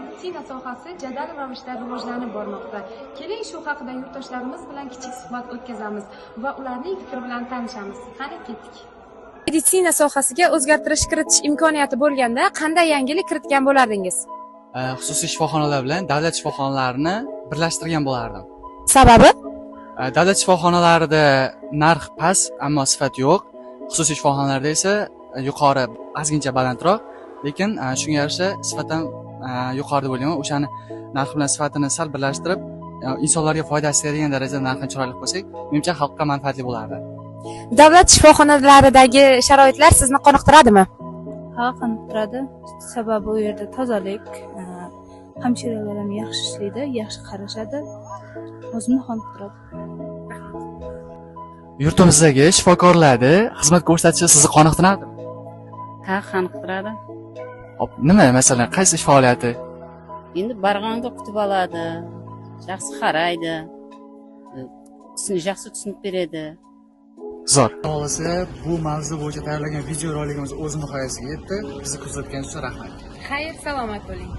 Meditsina sohasi jadal ravishda rivojlanib bormoqda. Keling, shu haqida yurtdoshlarimiz bilan kichik suhbat o'tkazamiz va ularning fikri bilan tanishamiz. Qani, ketdik. Meditsina sohasiga o'zgartirish kiritish imkoniyati bo'lganda, qanday yangilik kiritgan bo'lardingiz? Xususiy shifoxonalar bilan davlat shifoxonalarini birlashtirgan bo'lardim. Sababi? Davlat shifoxonalarida narx past, ammo sifat yo'q. Xususiy shifoxonalarda esa yuqori, ozgincha balandroq, lekin shunga yarasha sifat ham yuqori deb o'ylayman. O'shani narxi bilan sifatini sal birlashtirib, insonlarga foydasi tegadigan darajada narxini chiroyli qilib qo'ysak, menimcha, xalqqa manfaatli bo'lardi. Davlat shifoxonalaridagi sharoitlar sizni qoniqtiradimi? Ha, qoniqtiradi. Sababi u yerda tozalik, hamshiralar ham yaxshi ishlaydi, yaxshi qarashadi. O'zimni qoniqtiradi. Yurtimizdagi shifokorlarni xizmat ko'rsatishi sizni qoniqtiradimi? Ha, qoniqtiradi. Hop, nima, masalan, qaysi ish faoliyati? Endi барғанда күтіп алады, жақсы қарайды, жақсы түсінік береді. Zo'r. Xohlasa, bu mavzu bo'yicha tayyorlagan videoroligimiz o'z nihoyasiga yetdi. Bizni kuzatganingiz uchun rahmat. Xayr, salomat bo'ling.